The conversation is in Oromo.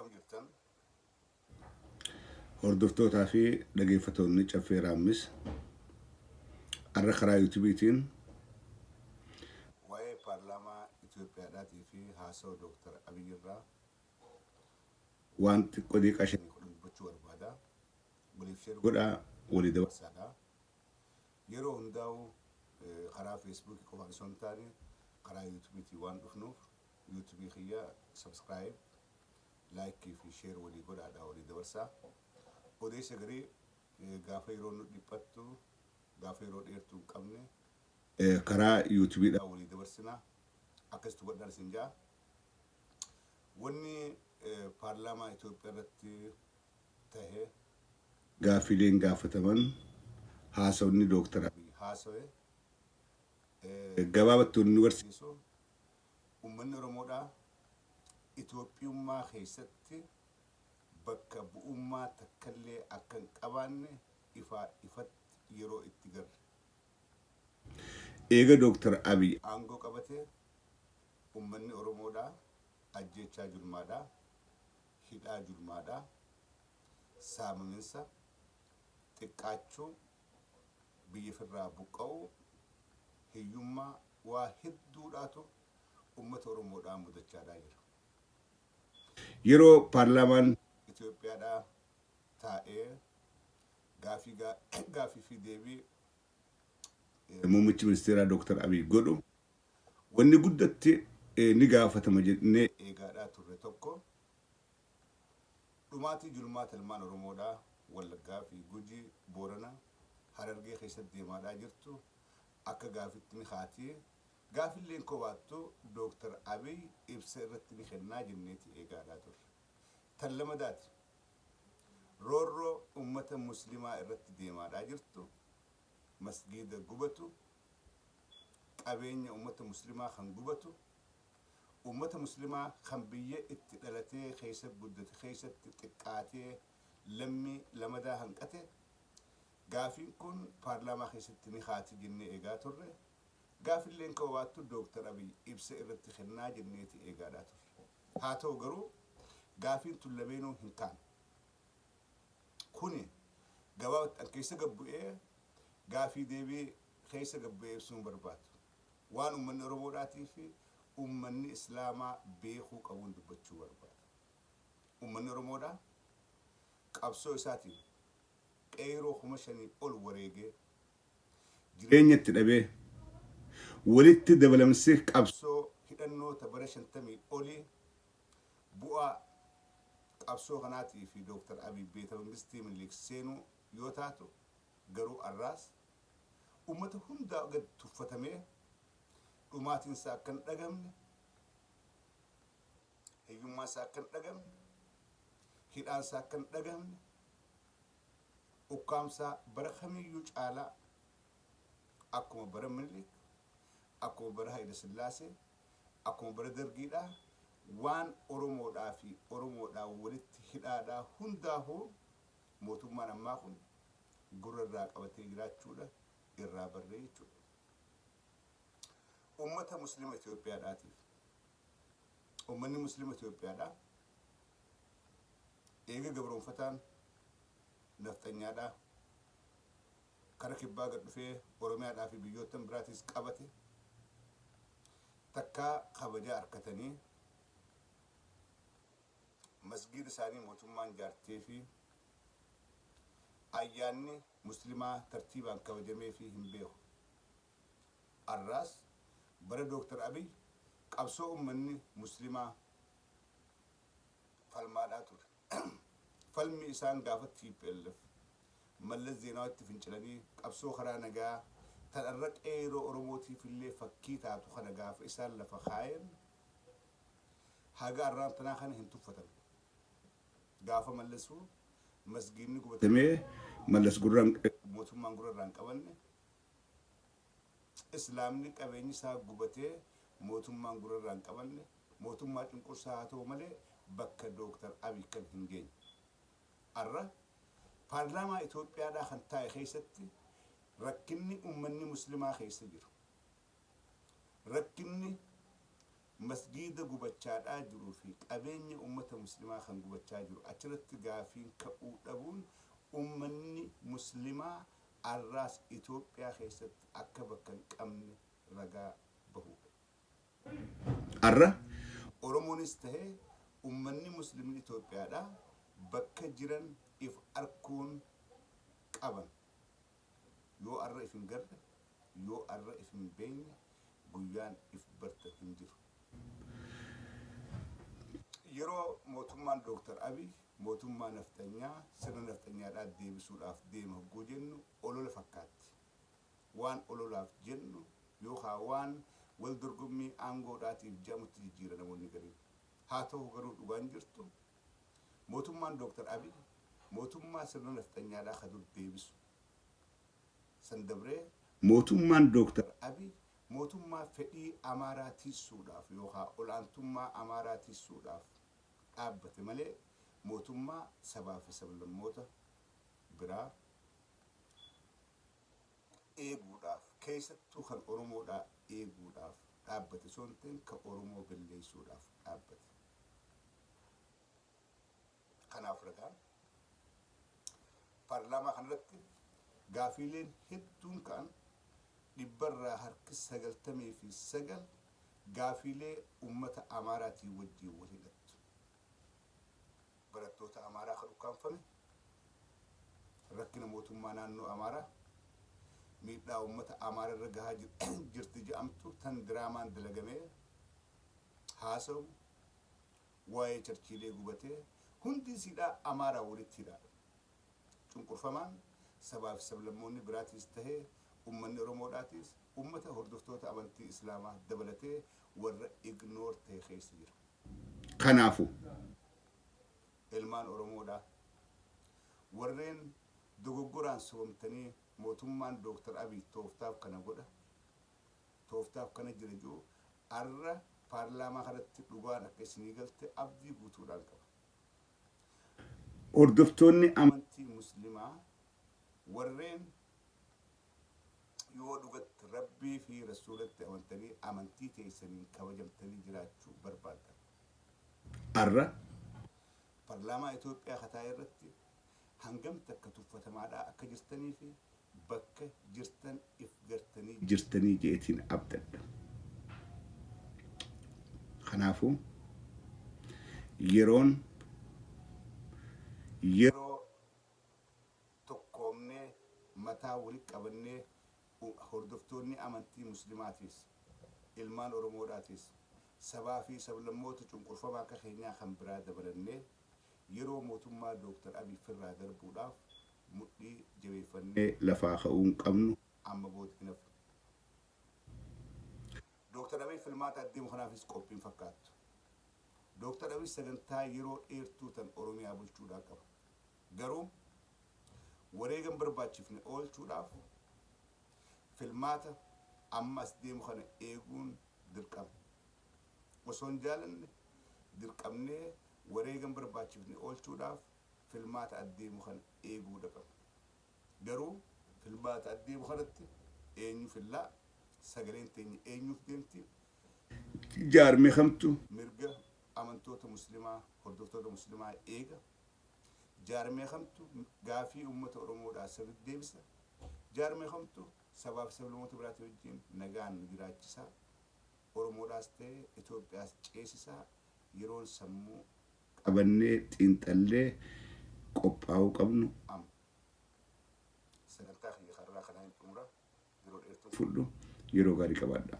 Akkam jirtan? Hordoftootaa fi dhageeffatoonni Caffee Raammis har'a karaa yuutuubiitiin waa'ee paarlaamaa Itoophiyaadhaatii fi haasawa Dooktar Abiy irraa waan xiqqoo daqiiqaa 5 10 dubbachuu barbaada. Waliif share godhaa walii dabarsaadha. Yeroo hundaa'u karaa Feesbuukii qofaan osoo hin taane karaa yuutuubiitiin waan dhufnuuf yuutuubii kiyya subscribe, like fi share walii godhaadha walii dabarsaa. Odeessa garii gaafa yeroo nu dhiphattu, gaafa yeroo dheertuu hin qabne karaa yuutuubiidha walii dabarsina. Akkasitti hubadhaan isin ja'a. Wanni paarlaamaa Itoophiyaa irratti tahe, gaaffileen gaafataman, haasawni Dooktar Abiy haasawe gabaabatti wanni nu barsiisu uummanni Oromoodhaa Itoophiyummaa keessatti bakka bu'ummaa takkallee akka hin qabaanne ifaa ifatti yeroo itti garre. Eega Dooktar Abiy aangoo qabate uummanni Oromoodhaa ajjeechaa julmaadhaa, hidhaa julmaadhaa, saamaminsa, xiqqaachuu, biyya ofirraa buqqa'uu, hiyyummaa waa hedduudhaatu uummata Oromoodhaa mudachaadhaa jira. Yeroo paarlaamaan Itoophiyaadhaa taa'ee gaafii gaafii fi deebii muummichi ministeeraa Dooktar Abiy godhu wanni guddatti ni gaafatama jennee eegaadhaa turre tokko dhumaatii julmaata ilmaan Oromoodhaa Wallaggaa fi Gujii, Boorana, Harargee keessatti deemaadhaa jirtu akka gaafitti ni kaati. Gaafilleen kobaattu Dooktar Abiy ibsa irratti ni kennaa jenneeti eegaadhaa turre. Tan lamadaati. Roorroo uummata Muslimaa irratti deemaadhaa jirtu, masgiida gubatu, qabeenya uummata Muslimaa kan gubatu, uummata Muslimaa kan biyya itti dhalatee keessa guddate keessatti xiqqaatee lammii lamadaa hanqate, gaafiin kun paarlaamaa keessatti ni kaati jennee eegaa turre. Gaafilleen kobaattu Dooktar Abiy ibsa irratti kennaa jenneeti eegaadhaa turre. Haa ta'u garuu gaafiin tun lameenuu hin kaane. Kuni gabaabatti an keessa gad bu'ee gaafii deebii keessa gad bu'ee ibsuu hin barbaadu. Waan uummanni Oromoodhaatii fi uummanni Islaamaa beekuu qabuun dubbachuu barbaada. Uummanni Oromoodhaa qabsoo isaatiin qeeroo 5,000 ol wareegee jireenya itti dhabee walitti dabalamsee qabsoo hidhannoota bara 50 olii bu'aa qabsoo kanaatii fi Dooktar Abiy beeta mangistii Minilik seenuu yoo taatu, garuu arraas uummata hundaa gad tuffatamee dhumaatiin isaa akka hin dhagamne, hiyyummaan isaa akka hin dhagamne, hidhaan isaa akka hin dhagamne, ukkaamsaa bara kamiyyuu caalaa akkuma bara Minilik, akkuma bara Hayila Sillaasee, akkuma bara Dargiidhaa waan Oromoodhaa fi Oromoodhaa walitti hidhaadhaa hundaahuu mootummaan ammaa kun gurra irraa qabatee jiraachuudha irraa barree jechuudha. Uummata Muslima Itoophiyaadhaatiif, uummanni Muslima Itoophiyaadhaa eega gabroonfataan nafxanyaadhaa kara kibbaa gad dhufee Oromiyaadhaa fi biyyoottan biraatis qabate takkaa kabajaa arkatanii masgiida isaanii mootummaan jaartee fi ayyaanni Muslimaa tartiibaan kabajamee fi hin beeku. Arraas bara Dooktar Abiy qabsoo uummanni Muslimaa falmaadhaa ture. Falmi isaan gaafa TPLF Mallas Zeenaawitti fincilanii qabsoo karaa nagaa tan arra qeeroo Oromootiif illee fakkii taatu kana gaafa isaan lafa kaayan haga arraan tanaa kana hin tuffatamne. Gaafa Mallasuu masgiidni gubatamee Mallas gurraan mootummaan gurra irraa hin qabanne, Islaamni qabeenyi isaa gubatee mootummaan gurra irraa hin qabanne, mootummaa cunqursaa haa ta'u malee bakka Dooktar Abiy kan hin geenye. Arra paarlaamaa Itoophiyaadhaa kan taa'e keessatti rakkinni uummanni Muslimaa keessa jiru, rakkinni Masgiida gubachaadhaa jiruu fi qabeenya ummata muslimaa kan gubachaa jiru achirratti gaafiin ka'uu dhabuun ummanni muslimaa arraas Itoophiyaa keessatti akka bakka hin qabne ragaa bahuudha. Arra Oromoonis tahee ummanni muslimni Itoophiyaadhaa bakka jiran if arkuun qaban. Yoo arra if hin garre, yoo arra if hin beeyne guyyaan if bartan hin jiru. Yeroo mootummaan Dooktar Abiy mootummaa nafxanyaa, sirna nafxanyaadhaa deebisuudhaaf deema hogguu jennu olola fakkaatti. Waan ololaaf jennu yookaa waan wal dorgommii aangoodhaatiif je'amutti jijjiira namoonni gariin. Haa tahu garuu dhugaan jirtu mootummaan Dooktar Abiy mootummaa sirna nafxanyaadhaa ka dur deebisu san dabree, mootummaan Dooktar Abiy mootummaa fedhii Amaaraa tiissuudhaaf yookaa ol'aantummaa Amaaraa tiissuudhaaf dhaabbate malee mootummaa sabaa fi sablammoota biraa eeguudhaaf, keessattuu kan Oromoodhaa eeguudhaaf dhaabbate osoo hin ta'in kan Oromoo belleessuudhaaf dhaabbate. Kanaaf ragaan paarlaamaa kanarratti gaafiileen hedduun ka'an dhibbarraa harki 99 gaafiilee ummata Amaaraatiin wajjiin wal hidhattu. Barattoota Amaaraa kan ukkaamfame, rakkina mootummaa naannoo Amaaraa, miidhaa ummata Amaara irra gahaa jirti jedhamtu tan diraamaan dalagamee haasawamu, waa'ee charchiilee gubatee hundi isiidhaa Amaaraan walitti hidhaadha. Cunqurfamaan sabaa fi sablammoonni biraatiis tahee ummanni Oromoodhaatiis ummata hordoftoota amantii Islaamaa dabalatee warra ignore tahe keessa jira. Kanaafu. Ilmaan Oromoodhaa warreen dogoggoraan sobamtanii mootummaan Dooktar Abiy tooftaaf kana godha, tooftaaf kana jira ji'u arra paarlaamaa kanatti dhugaan akka isinii galte abdii guutuudhaan qaba. Hordoftoonni amantii Muslimaa warreen yoo dhugatti Rabbii fi Rasuulatti amantanii amantii teessaniin kabajamtanii jiraachuu barbaaddan. Arra parlaamaa Itoophiyaa ka taa'e irratti hangam takka tuffatamaadhaa akka jirtanii fi bakka jirtan if gartanii jirtanii je'eetiin abdadha. Kanaafuu yeroon yeroo tokkoomnee mataa walitti qabannee hordoftoonni amantii Muslimaatiis, ilmaan Oromoodhaatiis, sabaa fi sablammoota cunqurfamaa akka keenyaa kan biraa dabalannee yeroo mootummaa Dooktar Abiy firraa darbuudhaaf mudhii jabeeffannee lafaa ka'uun qabnu amma booda hin hafu. Dooktar Abiy filmaata addeemu kanaafis qophii hin fakkaattu. Dooktar Abiy sagantaa yeroo dheertuu tan Oromiyaa bulchuudhaa qaba. Garuu wareega hin barbaachifne oolchuudhaaf filmaata amma as deemu kana eeguun dirqama. Osoo hin jaalanne dirqamnee wareega hin barbaachifne oolchuudhaaf filmaata addeemu kana eeguudha qabna. Garuu filmaata addeemu kanatti eenyu fillaa? Sagaleen teenya eenyuuf deemti? Jaarmee kamtu mirga amantoota Muslimaa, hordoftoota Muslimaa eega? Jaarmee kamtu gaafii uummata Oromoodhaa sirriitti deebisa? Jaarmee kamtu sabaa fi sablammoota biraatii wajjin nagaan nu jiraachisa? Oromoodhaas ta'e Itoophiyaas ceesisa? Yeroon sammuu qabannee xiinxallee qophaa'uu qabnu amma. Sagantaa kiyya karraa kanaan xumura. Yeroo dheertuu fudhu yeroo gaarii qabaadhaa.